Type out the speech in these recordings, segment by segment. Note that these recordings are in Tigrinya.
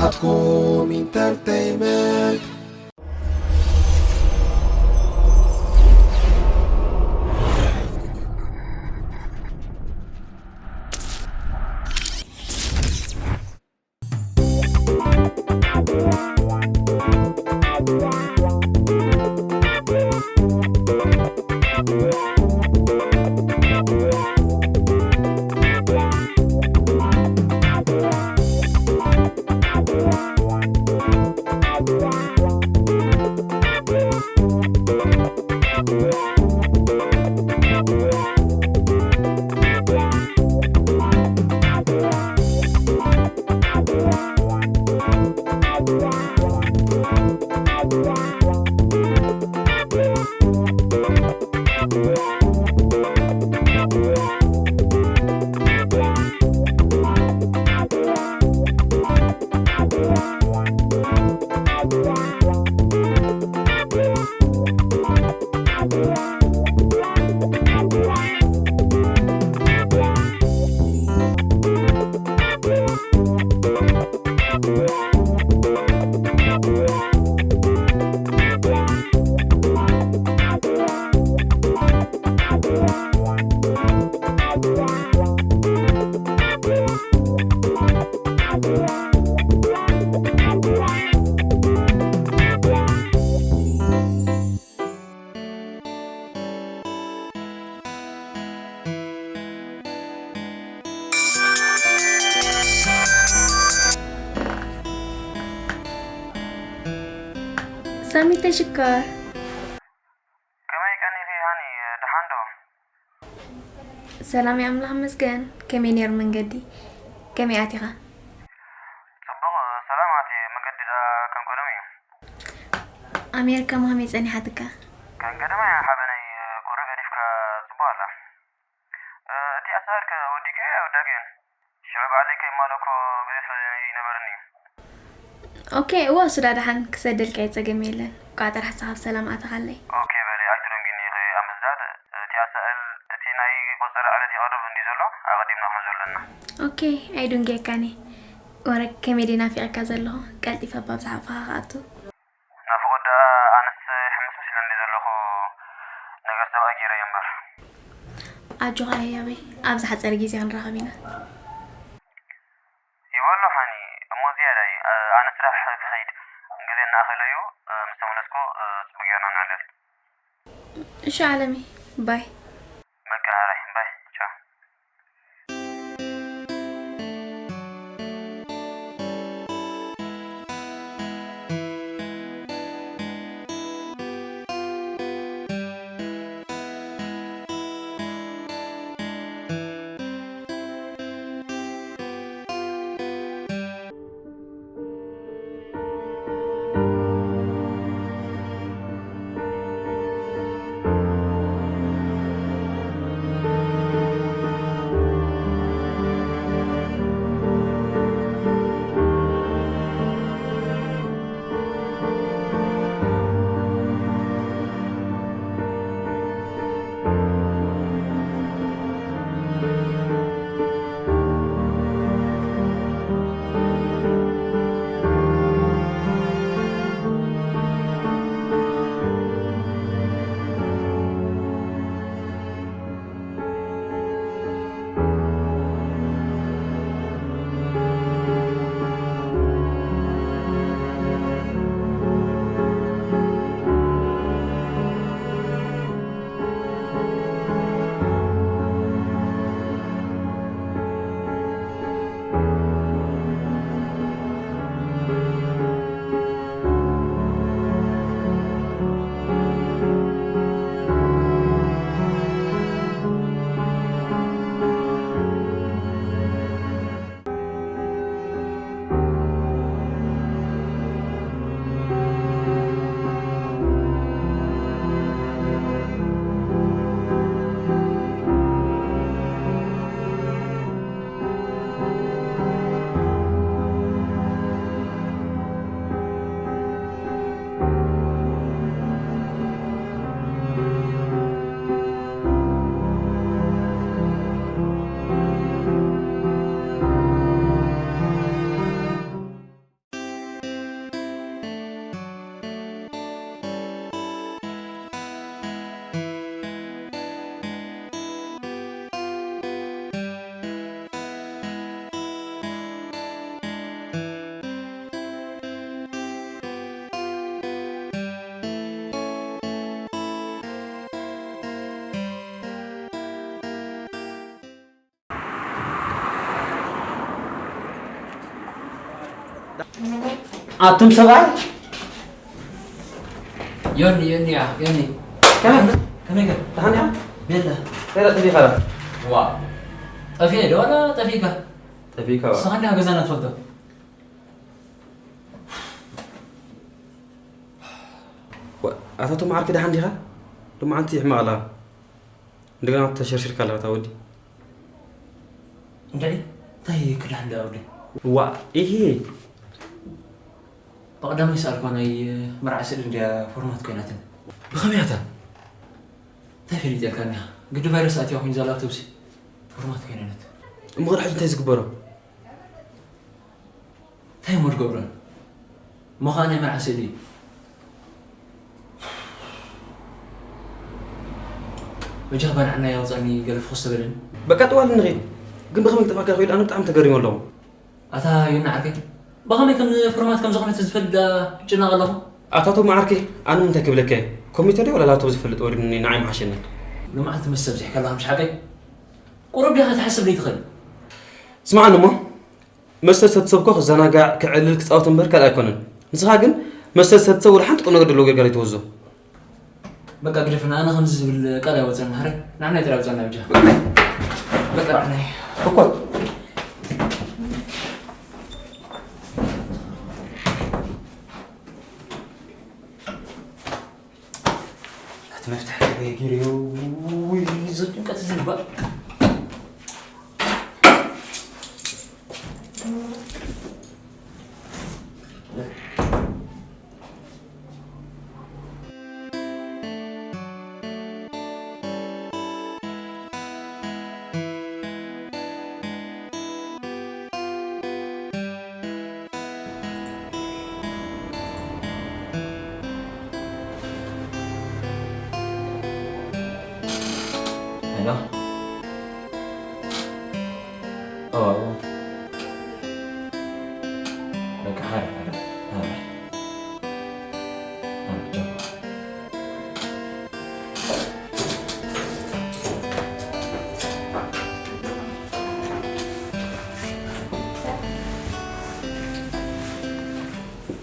ኣትኩም ኢንተርተይመንት። ሳሚተይ ሽኮር። ከመይ ቀኒኺ ሃኒ? ደሓን ዶ? ሰላም፣ ኣምላኽ ይመስገን። ከመይ ነይሩ መንገዲ? ከመይ ኣቲኻ? ጽቡቕ፣ ሰላም ኣትየ። መንገዲ ደኣ ከም ቀደሙ እዩ። ኣሜሪካ ሞ ከመይ ጸኒሓትካ? ከም ቀደማ እያ ሓበነይ፣ ቁሪ ገዲፍካ ጽቡቕ ኣላ። እ፣ እቲ ኣሳህልከ ወዲከ ኣይወዳእክዮን? ሽዑ ባዕለይ ከይማለኮ ግዜ ስለ ዘይነበረኒ እዩ። ኦኬ፣ እወ፣ እሱ ደኣ ደሓን ክሰደልካ እየ፣ ጸገም የለን። እኳ ጥራሕ ንስኻ ብሰላም ኣተኻለይ። ኦኬ፣ በሊ፣ ኣይትደንጊኒ ኢኺ ኣምዛል። እቲ ኣሳእል፣ እቲ ናይ ቆጸራ ዕለት ይቐርብ እንድዩ ዘሎ፣ ኣቐዲምና ክንሕዞ ኣለና። ኦኬ፣ ኣይድንጉየካን እየ። ወረ ከመይ ድየ ናፊቐካ ዘለኹ፣ ቀልጢፈ እባ ኣብ ዝሓቕፍኻ ክኣቱ። ናፍቖት ደኣ ኣነስ ሕምስምስ ኢለኒ ዘለኹ፣ ነገር ሰብኣይ ገይረዮ እምበር። ኣጆኻ ህያበይ፣ ኣብ ዝሓጸረ ግዜ ክንራኸብ ኢና። ይበሎ ሃኒ፣ እሞ ዝያዳይ፣ ኣነ ስራሕ ክኸይድ፣ ግዜ እናኣኸለዩ፣ ምስ ተመለስኩ፣ ጽቡቕ ጌርና ንዕለል። እሺ ዓለመይ፣ ባይ። በቃ፣ ሕራይ፣ ባይ፣ ቻው። ኣቱም ሰብኣይ ዮኒ ዮኒ ያ ዮኒ ከመይ ከመይ ገር ደሓን ኢኻ? ቤላ ከይዳ ጠፊእካ ዶ? ዋ ጠፊኤ ዶ ዋላ ጠፊእካ? ጠፊእካ ዋ። ንስኻ እንዲኻ ገዛና ትፈልጦ? ዋ፣ ኣታ ቶም ዓርኪ ደሓን ዲኻ? ሎማዓንቲ ሕማቕ ኣለኻ። እንደገና ተሸርሽርካ ኣለኻ እታ ወዲ። እንታይ እንታይ ክዳን ዳ ወዲ ዋ፣ ኢሂ። ብቐዳማይ ሰኣልኳ ናይ መርዓ ስእሊ እንድያ ፎርማት ኮይናትን ብኸመይ ኣታ? እንታይ ፈሊጥ ያልካኒ ግዲ ቫይረስ ኣትያ ኮይኑ ዘላ ኣውቶቡስ ፎርማት ኮይናነት እሞ ክድሕጂ እንታይ ዝግበሮ? እንታይ እሞ ትገብሮን እሞ ከዓ ናይ መርዓ ስእሊ እዩ በጃ ባንዓና ያውፃኒ ገለ ፍኹስ ተበለኒ በቃ ጥዋል ንኺድ። ግን ብኸመይ ክጠፋካ ክብል ኣነ ብጣዕሚ ተገሪሙ ኣለኹ። ኣታ ዮና ዓርከይ ብኸመይ ከም ፎርማት ከም ዝኾነት ዝፈልጥ ጭናቕ ኣለኹ ኣታቶ መዓርከይ ኣነ እንታይ ክብለካ እየ? ኮሚተ ዶ ወላ ላቶ ዝፈልጥ ወሪድኒ ንዓይ መሓሸኒ። ንመዓልቲ መስ ሰብዚሕካ ኣለኻ ምሽ ሓቀይ ቁሩብ ዲኻ ትሓስብ ዘይትኽእል ስማዕኒ እሞ መስተ ዝሰቲ ሰብ እኮ ክዘናጋዕ ክዕልል ክፃወት እምበር ካልእ ኣይኮነን። ንስኻ ግን መስተ ዝሰቲ ሰብ ወላ ሓንቲ ቁም ነገር ዘለዎ ጌርካ ዘይትወዞ። በቃ ግደፍና ኣነ ከምዚ ዝብል ቃል ኣይወፀና ሕረ ንዓናይ ጥራይ ውፀና ብጃ በቃ ንዓናይ እኮ እቲ መፍትሒ ከመይ ገይረዮ ውይ እዚ ጭንቀት እዚ ልባ ሄሎ ኦ በቃ ሀረ ሀረ ሀረ ሀረ ቻው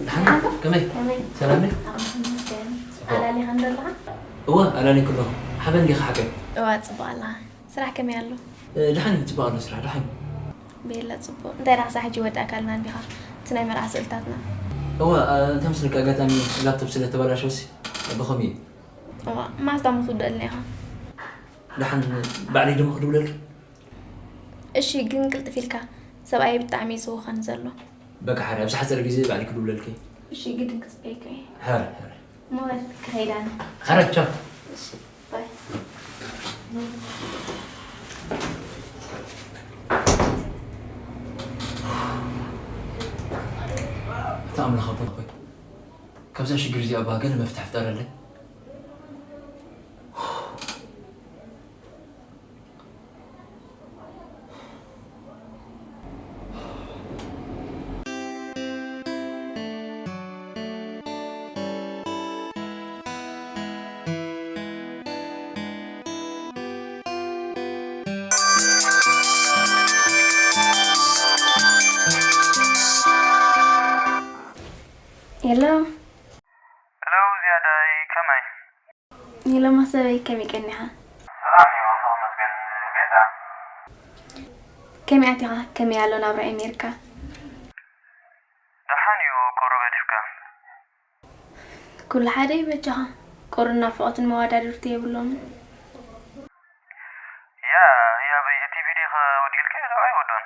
ደሓን ከመይ ከመይ ሰላም ነይ ኣምላኽ ይመስገን። ኣላሊኻ እንዶ ኣለኻ? እወ ኣላሊኩ ኣለኹ። ሓበን ዲኻ ሓቀይ? እዋ ጽቡቕ ኣለኻ። ስራሕ ከመይ ኣሎ? ደሓን እዩ ጽቡቕ ኣሎ ስራሕ ደሓን እዩ። ቤላ ጽቡቕ። እንታይ ደኣ ክሳዕ ሕጂ ወዳእካልና እንዲኻ እቲ ናይ መርዓ ስእልታትና? እወ እንታይ መስለካ ኣጋጣሚ ላፕቶፕ ስለ ተበላሸወሲ ብኸምኡ እዩ። እዋ ማስዳ ምትውደልና ኢኻ። ደሓን ባዕለይ ድማ ክድውለልኪ? እሺ ግን ቅልጥፍ ኢልካ ሰብኣየይ ብጣዕሚ እዩ ዝህውኸኒ ዘሎ። በቃ ሓራይ ኣብዚ ሓፂር ግዜ ባዕለይ ክድውለልኪ። እሺ ግድን ክፅበየካ እየ። ሓራይ ሓራይ። እሞ በል ክኸይድ ኣነ። ሓራይ ቻው። እሺ ባይ። ኣታ ኣምላኽ ኣቦና ሆይ ካብዛ ሽግር እዚኣ እባ ገለ መፍትሒ ፍጠረለይ። ሄሎ ሄሎ ዝያዳይ ከመይ? ሄሎ ማሰበይ ከመይ ቀኒኻ? ሰላም እዩ ኣምላኽ ይመስገን። ቤዛ ከመይ ኣቲኻ? ከመይ ኣሎ ናብራ ኣሜሪካ? ደሓን እዩ። ቁሩብ ገዲፍካ? ኩሉ ሓደ እዩ በጃኻ። ቁርን ናፍቖትን መዋዳድርቲ የብሎምን። ያ ህያበይ እቲ ቪድዮኸ ወዲእልካዮ ዶ ኣይወዶን?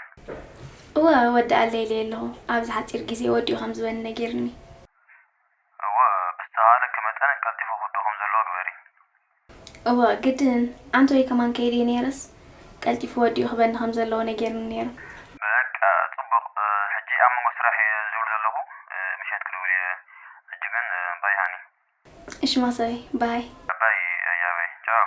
እወ ወድኣለይ ኢለዮ ኣለኹ። ኣብዚ ሓፂር ግዜ ወዲኡ ከም ዝበኒ ነጊርኒ። እወ ብዝተኻእለኪ መጠን ቀልጢፉ ክውድኦ ከም ዘለዎ ግበሪ። እወ ግድን። ኣንቶይ ከማን ከይደይ ነይረስ ቀልጢፉ ወዲኡ ክበኒ ከም ዘለዎ ነጊርኒ ነይሩ። በቃ ፅቡቕ። ሕጂ ኣብ መንጎ ስራሕ እየ ዝብል ዘለኹ። ምሸት ክድውል እየ። ሕጂ ግን ባይ ሃኒ። እሺ ማሰበይ ባይ። ባይ ህያበይ ቻው።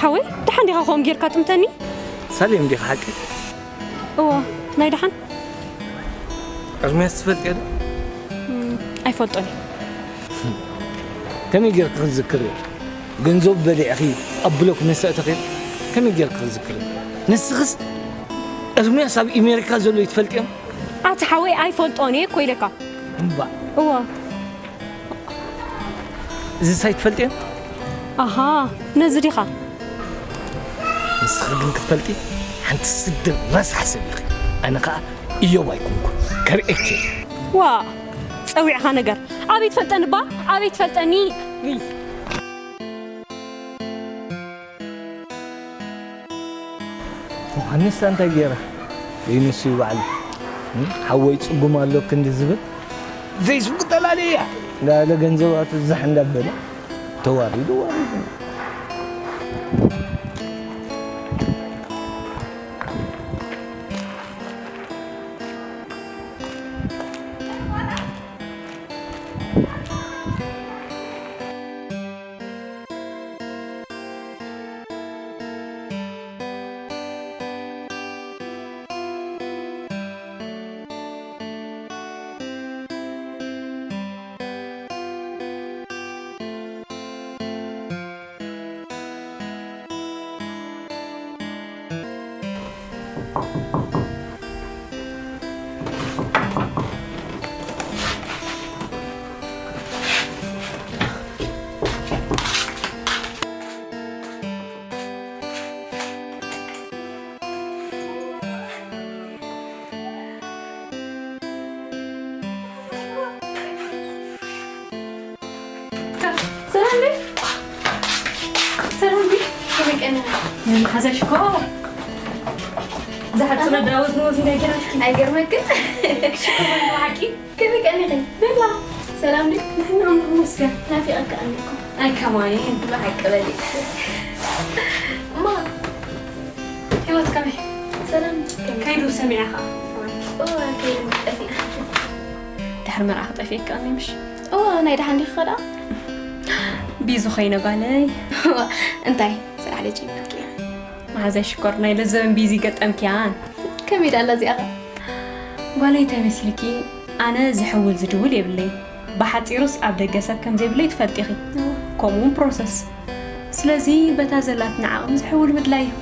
ሓወይ፣ ደሓን ዲኻ ከምኡ ጌርካ ጥምተኒ? ሳሌም ዲኻ ሓቂ? እወ፣ ናይ ደሓን። እርምያስ ትፈልጥዮ ዶ? ኣይፈልጦን። ከመይ ጌርክ ክትዝክር? ገንዘቡ በሊዕኺ ኣብ ብሎክ ምስ ኣእተኺ ከመይ ጌርክ ክትዝክር? ንስኽስ እርምያስ ኣብ ኢሜሪካ ዘሎ ይትፈልጥዮም? ኣቲ ሓወይ ኣይፈልጦን እየ እኮ ኢለካ። እምባ እወ እዚ ሳይ ትፈልጥዮ? ኣሃ ነዚ ዲኻ? ንስኺ ግን ክትፈልጢ ሓንቲ ስድር ረሳሕ ሰብ ኢኺ። ኣነ ኸኣ እዮብ ኣይኮንኩን ከርእየኪ። እየ። ዋ ጸዊዕኻ ነገር ኣበይ ትፈልጠኒ እባ ኣበይ ትፈልጠኒ? ዮሃንስ እንታይ ገይረ? ዘይንሱ ይባዕሉ ሓወይ ጽጉም ኣሎ ክንዲ ዝብል ፌስቡክ ጠላልያ እንዳለ ገንዘባቱ ዝሕ እንዳበለ ተዋሪዱ ዋሪዱ። ሰላም ዲ ሰላም ዲ ከመይ ቀኒኺ? ምን ሓዛ ሽኮር ዝሓፅረ ዳወት ንወዚ ናይ ገራትኪ ኣይገርመክን? ሽኮር ሓቂ ከመይ ቀኒኺ? ደላ ሰላም ዲ ንሕና ኣምላኽ ይመስገን። ናፊቐካ ኣለኩ። ኣይ ከማይ ብሓቂ በሊ እማ ህይወት ከመይ? ሰላም ከይዱ ሰሚዐ ከዓ እዋ ከይዱ ጠፊእ ድሕሪ መርዓ ክጠፍየካ እኒ ምሽ እዋ ናይ ደሓን ዲኺ ከዳ ቢዚ ኮይነ ጓለይ እንታይ ስራሕ ደጀመርክያ መሓዛይ ሽኮር ናይ ለዘበን ቢዚ ገጠምክያን ከመይ ዳላ እዚኣ ጓለይ እንታይ መስልኪ ኣነ ዝሕውል ዝድውል የብለይ ብሓፂሩስ ኣብ ደገ ሰብ ከም ዘይብለይ ትፈልጢ ኢኺ። ከምኡ እውን ፕሮሰስ። ስለዚ በታ ዘላትና ዓቕሚ ዝሕውል ምድላይ እዩ።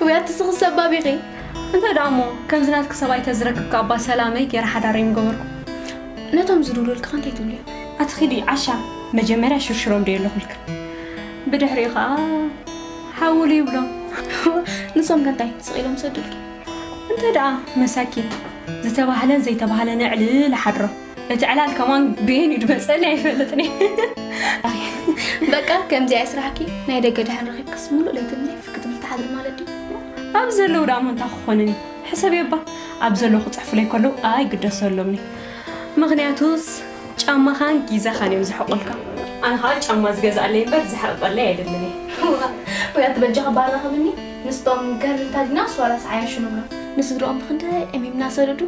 ወይ ኣቲ ስኽስ ሰባብ ኢኺ። እንታይ ደኣ እሞ ከምዚ ናትኪ ሰብኣይ ተዝረክብ ከኣ እባ ሰላመይ ገይረ ሓዳረይ ምገበርኩ። ነቶም ዝድውሉልኪ ከ እንታይ ትብልዮም? ኣቲ ኺዲ ዓሻ መጀመርያ ሽርሽሮም ዶ የለኹልኪ። ብድሕሪኡ ከኣ ሓውሉ ይብሎም። ንሶም ከ እንታይ ስቕ ኢሎም ይሰዱልኪ? እንታይ ደኣ መሳኪን ዝተባህለን ዘይተባህለን ኣዕልል ሓድሮ። እቲ ዕላል ከማን ብየን እዩ ድመፀኒ ኣይፈልጥን እየ። በቃ ከምዚ ኣይ ስራሕኪ ናይ ደገ ድሓን ረኺብክስ ሙሉእ ለይትን ሌፍ ክትብል ትሓድሪ ማለት ድዩ? ኣብዚ ዘለዉ ደኣ ምንታ ክኾንን እዩ ሕሰብ የባ ኣብ ዘለዉ ክፅሕፉለይ ከለዉ ኣይግደሰሎምኒ ምኽንያቱስ ጫማኻን ጊዛኻን እዮም ዝሕቑልካ ኣነ ከዓ ጫማ ዝገዝኣለይ እምበር ዝሕቕቐለይ ኣይደልን እየ ወይ ኣቲ በጃኻ ባራኽብኒ ምስቶም ገርልታ ዲና ሷላ ሰዓያ ሽኑና ንስድርኦም ብክንደይ ዕሚምና ሰደዱ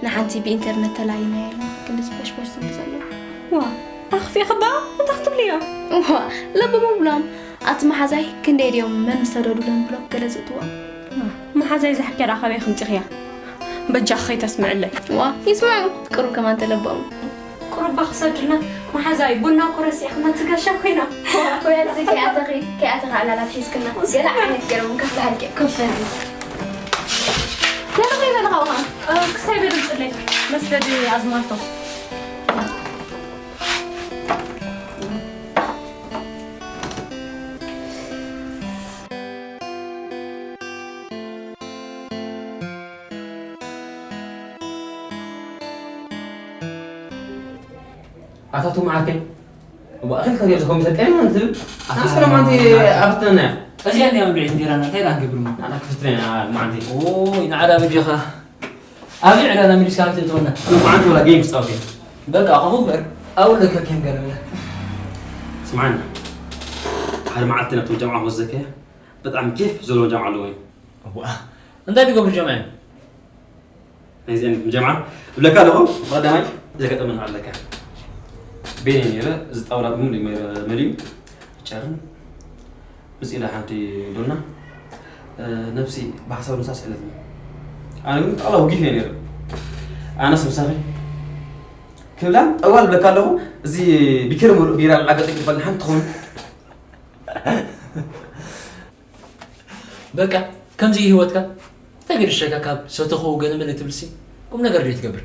ንሓንቲ ብኢንተርነት ተላሊና ኢሎም ክንዲ ዝቦሽቦሽ ዝብሉ ዘለዉ ዋ ኣኽፊእኺ እባ እንታይ ክትብሊ እዮም ዋ ለብሞም ብሎም ኣቲ መሓዛይ ክንደይ ድዮም መን ምሰደዱለን ብሎም ገለ ዝእትዎም መሓዛይ ዛሕኪ ደኣ ካበይ ከምፂኽያ በጃኺ ከይተስምዕለይ ዋ ይስምዑ ቅሩብ ከማን ተለብኦም ቁሩባ ክሰዱልና መሓዛይ ቡና እኮ ረሲዕኽና ትጋሻ ኮይና ወይ ኣቲ ከይኣተኺ ከይኣተኺ ዕላላት ሒዝክና ገለ ዓይነት ገይሮም ከፍልሃልኪ ክፈል ዘለኹ ይበልኻ ውሃ ክሳይ በድምፅለይ መስደዲ ኣዝማልቶ ኣታቱ መዓርከይ እባ ኣኺልካ ጌር ዝኾም ሰቀይ ማለት ዝብል ኣስከረ ማንቲ ኣፍተና እዚኣ እንዲያ መብልዒ እንጀራና እንታይ ደኣ ንገብር እሞ? ንዓና ክፍትና ኢና መዓንቲ። ኦይ ንዓዳ በጃኻ ኣብዚ ዕዳና ሚሊስካ ክትእትወና። መዓንቲ ወላ ጌም ክጻወት እየ። በቃ ከምኡ ግበር። ኣብኡ ኣለካ ጌም ገለ ብለ። ስምዓኒ ሓደ መዓልቲ ነቶም ጀምዓ ክወስደካ እየ። ብጣዕሚ ኬፍ ዘለዎ ጀምዓ ኣለዎ እዩ። እዋ እንታይ ትገብሩ ጀምዓ እዮም? ናይዚአን ጀምዓ እብለካ ኣለኹ። ብቐዳማይ ዘጋጠመና ኣለካ ቤኒ ነይረ እዚ ጣውላ ብምሉእ መሊኡ ጨርን ምስ ኢላ ሓንቲ ዶና፣ እ፣ ነብሲ ብሓሳብ ንሳ ስሕለትኒ። ኣነ ግን ጠቕላላ ወጊፈ ነይረ። ኣነስ ምሳኺ ክብላ ጠዋል ብለካ ኣለኹ። እዚ ቢኬር ምሉእ ቢራ ልዓገጠ ይባል ሓንቲ ትኾን። በቃ ከምዚ እዩ ህይወትካ። እንታይ ገድሸካ ካብ ሰተኹ ገለ መለ ትብልሲ? ቁም ነገር ድዩ ትገብር?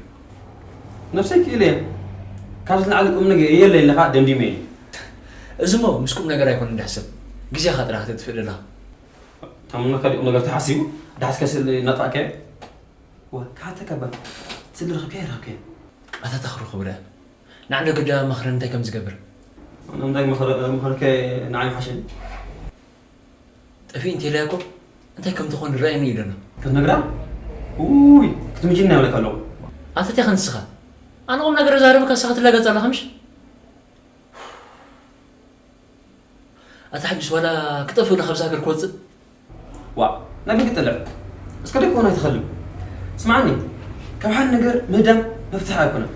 ነብሰይ ክኢለ እየ። ካብዚ ንላዕሊ ቁም ነገር የለ ኢልካ ደምዲመ እየ። እዚሞ ምስ ቁም ነገር ኣይኮነን ድሕሰብ። ግዜኻ ጥራሕ ተጥፍእ ደለኻ። ታምኖካ ድዩ ቁም ነገር ተሓሲቡ? ድሓስካ ስእሊ እናጥፋእካዮ? ዋ፣ ክሓተካ እባ። ስእሊ ረኺብካዮ ኣይረኸብካዮን? ኣታ ተኽርኹ ብለ። ንዓንዶ ግዳ መኽረን እንታይ ከም ዝገብር? ኣነ እንታይ መኽረ-፣ መኽረከ ንዓይ ምሓሸኒ። ጠፊእ እንተኢለያ እኮ እንታይ ከም ትኾን ርኣየኒ እዩ ደሎ። ክትነግራ? ውይ፣ ክትምጅና ይብለካ ኣለኹ። ኣታ እንታይ ንስኻ? ኣነ ቁም ነገር ዛረብካ ንስኻ ትላገጽ ኣለኻ ምሽ? ኣታ ሕጅስ ዋላ ክጠፍእ ኢሉ ካብዛ ሃገር ክወጽእ? ዋ፣ ናይ ብግጥልዕ። እስከ ደይ ክኾን ኣይትኸልም። ስምዓኒ፣ ካብ ሓደ ነገር ምህዳም መፍትሒ ኣይኮነን።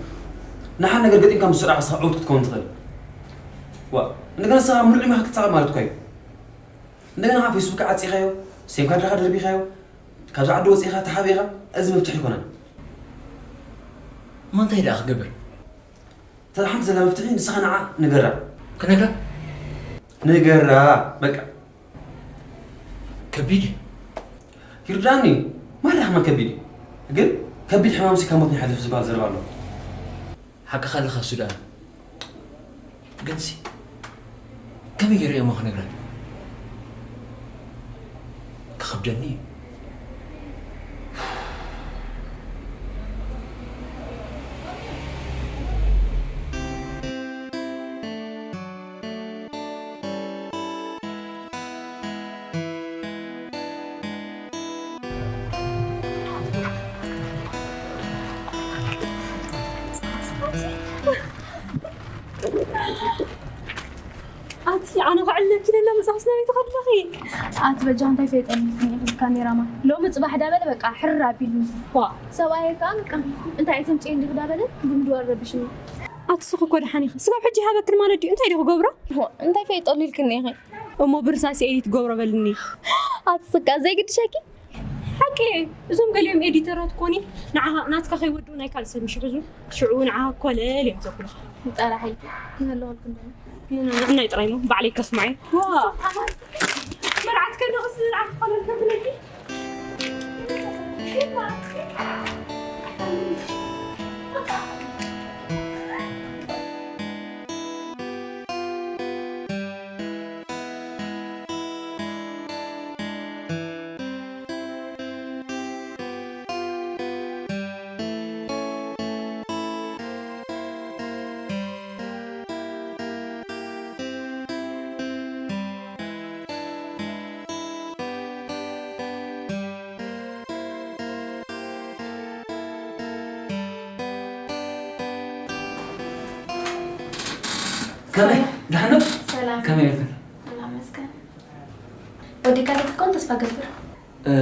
ንሓደ ነገር ገጢምካ ምስ ወደቕካ ንስኻ ዕውት ክትከውን ትኽእል። ዋ፣ እንደገና ንስኻ ሙሉእ ዕድሜኻ ክትጻወት ማለት እኮ እዩ። እንደገና ከዓ ፌስቡክ ዓጺኻዮ፣ ሴም ካርድኻ ደርቢኻዮ፣ ካብዛ ዓዲ ወጺእኻ ተሓቢእኻ፣ እዚ መፍትሒ ኣይኮነን። እሞ እንታይ ደኣ ክገብር? እታ ሓንቲ ዘላ መፍትሒ ንስኻ ንዓ ንገራ። ክነግራ? ንገራ፣ በቃ። ከቢድ እዩ። ይርዳእኒ፣ ማራ ከማን ከቢድ እዩ። ግን ከቢድ ሕማምሲ ካብ ሞት ይሓልፍ ዝበሃል ዘረባ ኣሎ። ሓቅኻ ኣለኻ እሱ ደኣ። ግንሲ ከመይ ገይረ እየ እሞ ክነግራ? ክኸብደኒ እዩ። ኣቲ ኣነ ክዕለኪ ደለ ምሳስ ናበይ ትኸድለኺ? ኣቲ በጃ እንታይ ፈይጠኒ? ካሜራማን ሎሚ ጽባሕ ዳበለ በቃ ሕር ኣቢልኒ። ዋ፣ ሰብኣየ ከኣ በቃ እንታይ እየ ተምጽኤ እንዲኺ ዳበለ ብምድዋር ረብሽኒ። ኣቲ ስኺ እኮ ደሓን ኢኺ። ስጋብ ሕጂ ይሃበክን ማለት ድዩ? እንታይ ዲኺ ገብሮ? ዋ፣ እንታይ ፈይጠሉ ኢልክኒ ኢኺ? እሞ ብርሳስ ኤዲት ገብሮ በልኒ። ኣቲ ስካ ዘይግድሸኪ? ሓቂ እየ። እዞም ገሊኦም ኤዲተራት ኮኒ ንዓኻ ናትካ ከይወድኡ ናይ ካልእ ሰብ ምሽ ይሕዙ። ሽዑ ንዓኻ ኮለል እዮም ዘብሉኻ። ጠራሕ ኢልኪ ክህልወልኩም ደሎ። ንናይ ጥራይ ነው ባዕለይ ከስማዕ እየ። ዋ፣ መርዓት ከለኹስ ንዓኻ ኮለል ከብለኪ። ከመይ? ደሓን ዶ? ሰላም። ከመይ ኢልክን? ሰላም መስገን። ወዲእካ ዶ ክትከውን ተስፋ ገብር?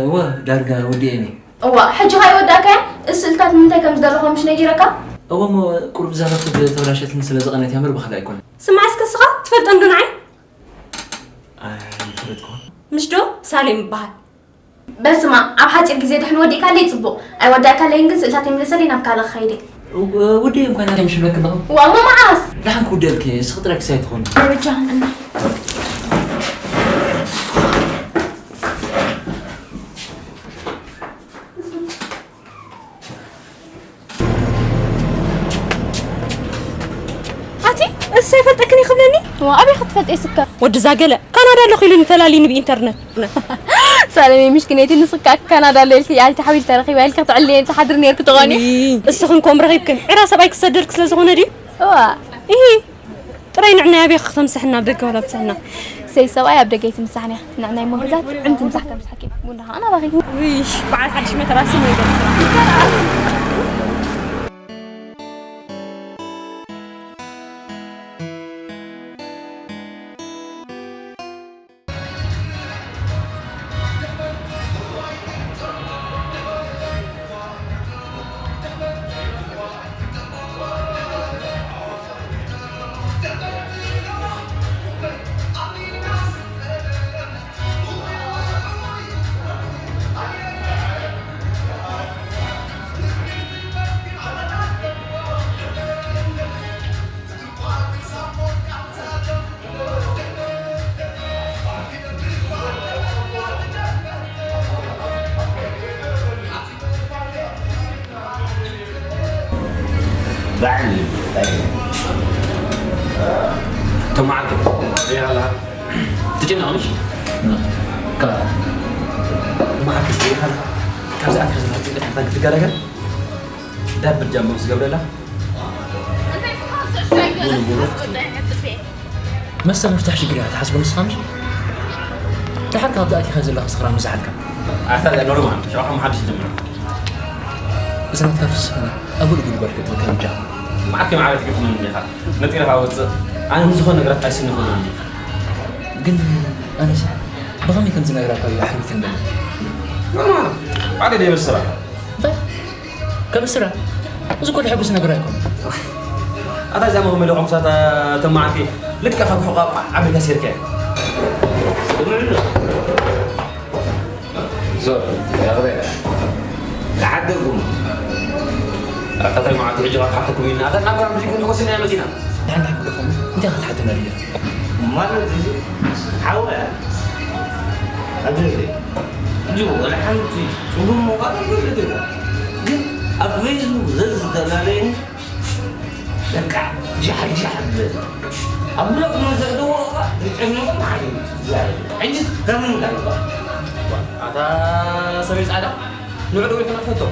እወ፣ ዳርጋ ወዲኤን እየ። እዋ፣ ሕጂ ኸኣ ይወዳእካያ? ስእልታት ንምንታይ ከም ዝደለኹ ምሽ ነጊረካ? እወ፣ እሞ ቁሩብ እዛ ላፕቶፕ ተበላሸትኒ ስለ ዝቐነየት እያ እምበር ብኻልእ ኣይኮነን። ስማዕ እስከ ንስኻ ትፈልጦ እንዶ ንዓይ? ኣይፈለጥኩን። ምሽ ዶ ሳሌም እበሃል። በስማ ኣብ ሓጺር ግዜ ድሕን ወዲእካለይ ጽቡቕ። ኣይወዳእካለይን ግን ስእልታት ይምለሰለይ ናብ ካልእ ክኸይድ እየ። ው-፣ ውድእ እንኳን ኣነ ምሽ ብለክ ኣለኹ። ዋእ፣ እሞ መዓስ? ደሓን ክውደልክ እየ፣ እስኺ ጥራይ ክሳይ ትኾኒ። ደረጃ እና ኣቲ እሱ ኣይፈልጠክን እዩ ክብለኒ? ዋ፣ ኣበይ ክትፈልጥ የስካ? ወዲ ዛገለ ካናዳ ኣለኹ ኢሉኒ ፈላልዩኒ ብኢንተርነት። ሳለመይ ምሽክነይቲ ንስካ ካናዳ ኣሎ ኢልኪ ኣቲ ሓዊል ተረኺባ ኢልኪ ትዕልየን ትሓድር ነርኪ ትኾኒ። እይ፣ እስኽን ኮም ረኺብክን ዕራ ሰብኣይ ክሰደልክ ስለ ዝኾነ ድዩ? እዋ። እሂ፣ ጥራይ ንዕናይ ኣበይ ክተምስሕና ኣብ ደገ ዋላ ብትስሕና? ሰይ ሰብኣይ ኣብ ደገ ኣይትምሳሕን እያ። ንዕናይ እሞ ግዛት ጥዑም ትምሳሕ ከምስሓኪ። ቡና ኸዓ ናባኺ። ውይ፣ በዓል ሓድሽ መተራሲ ነው ይገርም። ላዕሊ፣ ላዕሊ። ተማዓልኩ። ያላ። ትጭነቕ ምሽ? ካ-፣ ተማዓልኩ። ካብዚ ኣትካ ዘላ ጭንቀት ሓታ ክትገላገል ዳብል ጃምቦ ምስ ገብረላ። መስተ ምፍታሕ ሽግር እያ ትሓስቦ ንስኻ ምሽ? ደሓር ካብዚ ኣቲኻ ዘለኻ ስኽራን ምዝሓልካ። ኣታ እዚኣ ኖርማል፣ ሸውዓተ መሓድሽ ጀምራ። እዛ ናትካ ፍስፍና ኣበሉ ጉድጓድ ክትብል ከምጃ። መዓት ከም ዓለት ገፍኒ እንዲኻ። ነጢርኻ ወፅእ። ኣነ ንዝኾነ ነገራት ኣይስንኹን እየ። ግን ኣነስ ብኸመይ ከም ዝነግረካ እዩ ኣሕሚት እንደሎ። ኖርማል። ባዕለይ ደይብል ስራሕ። እንታይ? ከብስራ? እዚ እኮ ደሕጉስ ነገር ኣይኮነን። ኣታ እዛ መኸመ ዶ ከምሳታ ተማዓልቲ ልክዕ ካብ ሕቋ ዓቢልካ ሴርካያ። ዞር፣ ያቕረ። ተሓደጉም። ኣታ እንታይ መዓልቲ ሕጂ ካብ ሓኩኩም ኢልና፣ ኣታ እናብ ጓል ኣንስተይቲ ክንሕጎስ ኢና መፂና። እንታይ እንታይ ክደፎም? እንታይ ክትሓተና ድልዮ? ማለት እዚ ሓወያ ኣድርገ። እዚ ወላ ሓንቲ ጽጉም ምዃኑ ይፈልጥ እየ። ግን ኣብ ፌስቡክ ዘዝተላለየኒ በቃ ጃሕ ጃሕ ብለኒ። ኣብ ብሎክ መዘእደዎ እኳ ዝጨነቑ መዓት እዩ። ሕጂ ከምንታይ እኳ? ኣታ ሰበይ ጻዕዳ፣ ንዑ ዶ ይኹን ኣፈቶ።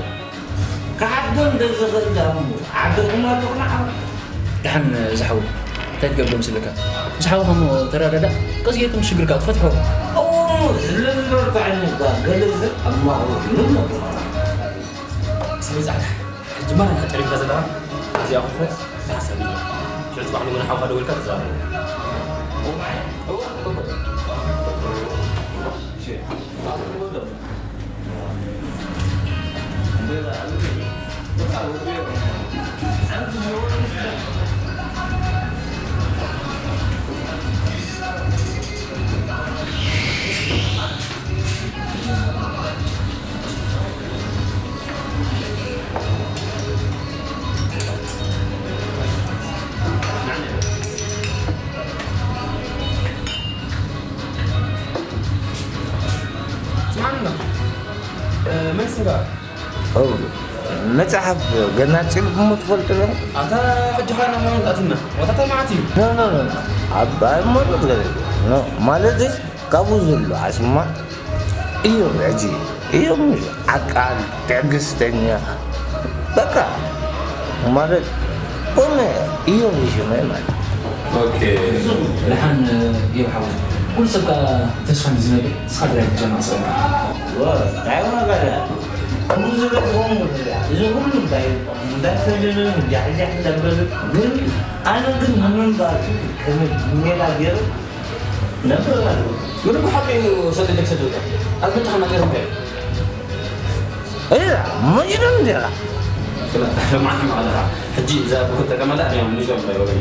ክሓቶም እንተዝኽእል ደኣ እሞ ዓደኹም ኣለኹም ዓው። ደሓን ዝሓወይ፣ እንታይ ትገብር መስለካ? ምስ ሓውኻ እሞ ተረዳዳእ፣ ቀስ ጌርኩም ሽግርካ ትፈትሖ። እሞ ስለ ዝበርትዐኒ እኳ ገለ ሰብ ኣብ ማእኸሉ ይህሉ። ሰበይ ጻዕዳ፣ ሕጂ ማን ኢኻ ጠሪፍካ ዘለኻ? እዚኣ ክፉት ሓሳብ እዩ። ሽዑ ጽባሕ ንግሆ ንሓውኻ ደዊልካ ተዛረቡ። ስማዕና፣ እ፣ መን ስምካ? ኦ፣ መጽሓፍ ገናጺልኩሞ ትፈልጡ ዶ? ኣታ ሕጂ ኸኣ ናብ ሃይማኖት ኣቲና። ዋታ እንታይ መዓት እዩ? ኖ፣ ኖ፣ ኖ፣ ኖ። ኣብ ሃይማኖት ገለ፣ ኖ፣ ማለት ካብኡ ዘሎ ኣስማት እዮም። ሕጂ እዮም ዓቃል፣ ትዕግስተኛ፣ በቃ ማለት ኮነ እዮም ሽመይ ማለት። ኦኬ። ደሓን እዮም ሓወይ። ኩሉ ሰብ ከኣ ተስፋ ንዝነብር፣ ንስኻ ጥራይ ክትጨነቕ ሰብካ። ዋ፣ እንታይ ዋጋ ኣለዎ? እዚ ኩሉ እንታይ እዩ? እንዳሰደደ ጃሕጃሕ እንዳበለ፣ ግን ኣነ ግን ንምንባር ከመይ ሜላ ገይረ ነብር ኣለዎ። ግን እኮ ሓቂ እዩ፣ ሰደደ ክሰደደ። ኣዝመድካ እናገርምካ እዩ። እያ፣ መጅኑን እንዲኻ። ስለ-፣ ስለ ማዕት ማዕለኻ። ሕጂ እዛ ብክልተ ቀመዳ ናይ ሙዚየም እንታይ ወገን?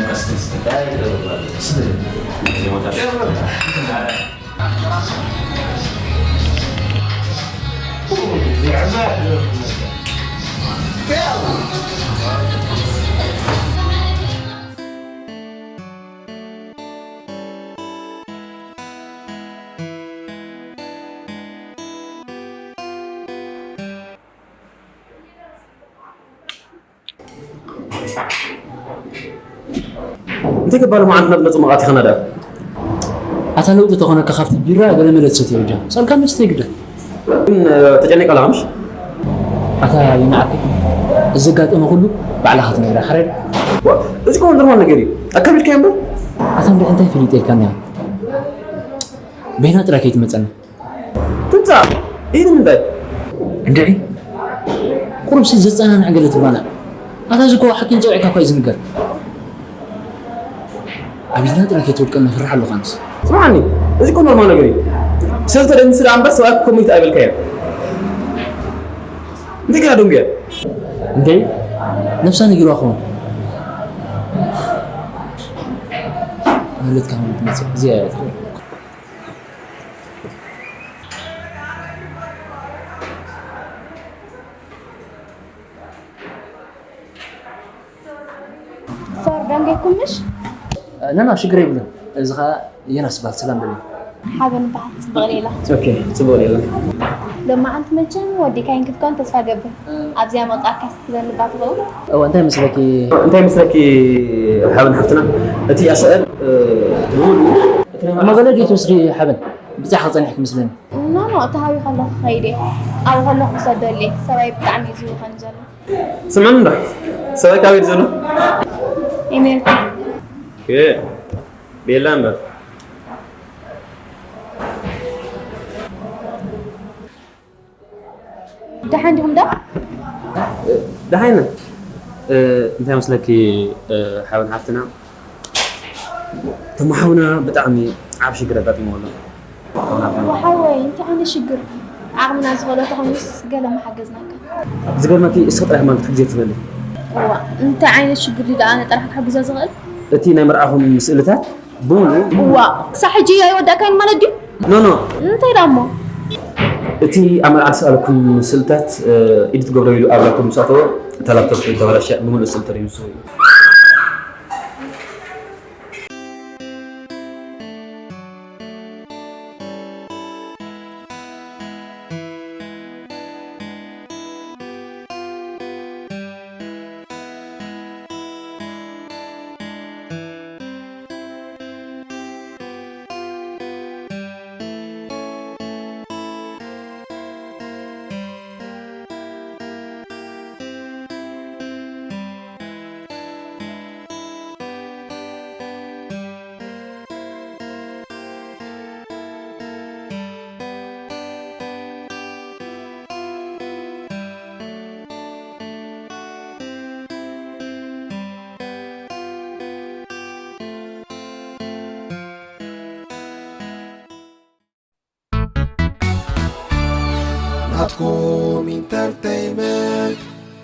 ቀስ፣ ቀስ። እንታይ ይገርም ማለት? ስለ-፣ ይሞታል። እንታይ ገባር መዓልትና ብነፁ መቓት ኢኸና ደኣ? ኣታ ለውጢ ተኾነካ ካብቲ ቢራ ገለ መለ ትሰትዮ ብጃ። ሳልካ መስተ ይግደ። ግን፣ እ፣ ተጨኒቃ ኣለኻ ምሽ? ኣታ ይንዓኩ። እዚ ዘጋጠመ ኩሉ ባዕልኻ ትነግራ፣ ሓራይ ዶ? ዋ፣ እዚ እኮ ኖርማል ነገር እዩ። ኣካቢድካዮ እምበር። ኣታ እንድዒ እንታይ ፈሊጠ ኢልካኒ? በይና ጥራይ ከይትመጸና። ትምጻእ? ኢሉ ምንታይ? እንድዒ፣ ቁሩብሲ ዘጸናንዕ ገለ ትባላዕ። ኣታ እዚ እኮ ሓቂ ንጸውዒካ እኳ እዩ ዝንገር። ኣብ ኢድና ጥራይ ከይትወድቀልና ፈርሕ ኣለኹ ኣነስ። ስምዓኒ፣ እዚ እኮ ኖርማል ነገር እዩ። ሰብ ተደንግጽ ደኣ እምበር ሰብኣይ እኮ ከመይ ኣይበልካዮ። እንታይ ገና ደንጉያ? እንድዒ፣ ነብሳ ነጊርዋ ክኸውን። ማለትካ ከመይ ትመጽእ? እዚኣ እያ ትኽእል። ሶሪ፣ ደንገኩም ምሽ? ነና፣ ሽግር የብሉን። እዚ ኸኣ ዮናስ ይበሃል። ሰላም በሊ። ሓበን በሃል። ጽብቕ ሌላ። ኦኬ፣ ጽብቕ ሌላ። ሎማዓንቲ መቸም ወዲእካይን ክትኮን ተስፋ ገብር። ኣብዚኣ መቕጻዕካ ክትበልባ ትኸውን። እዋ እንታይ መስለኪ እንታይ መስለኪ ሓብን ሓፍትና እቲ ኣስዕል ብሙሉ እቲ ናይ መቐለ ጌት ወስዲ ሓበን ብጻሕ ክጸኒሕ ክምስለኒ ኖ ኖ ተሃዊ ከለኹ ኸይደ ኣብ ከለኹ ክሰደሊ ሰብኣይ ብጣዕሚ እዩ ዝውኸን ዘሎ። ስምዕኒ እንዶ ሰብኣይ ካበይ ዘሎ? ኤሜሪካ ቤላ እምበር ደሓን ዲኹም ዶ? ደሓይና እንታይ መስለኪ ሓብን ሓፍትና ተማሓውና ብጣዕሚ ዓብ ሽግር ኣጋጢሞ ኣሎ። ሓወይ እንታይ ዓይነት ሽግር ዓቕምና ዝኸሎ ተኾይኑስ ገለ ምሓገዝናካ። ዝገርመኪ እስኺ ጥራሕ ማን ክትሕግዜ ትኽእሊ። እዋ እንታይ ዓይነት ሽግር ድዩ ኣነ ጥራሕ ክሕግዞ ዝኽእል? እቲ ናይ መርዓኹም ስእልታት ብምሉ እዋ ክሳብ ሕጂ ኣይወዳእካይን ማለት ድዩ? ኖ ኖ እንታይ ዳሞ እቲ ኣብ መርዓ ዝሰኣለኩም ስእልታት ኢዲት ገብሮ ኢሉ ኣብ ላፕቶፕ ምስ ኣተወ እታ ላፕቶፕ ተበላሽያ ብምሉእ ስእሊ ተደምስሱ እዩ። ናትኩም ኢንተርተይመንት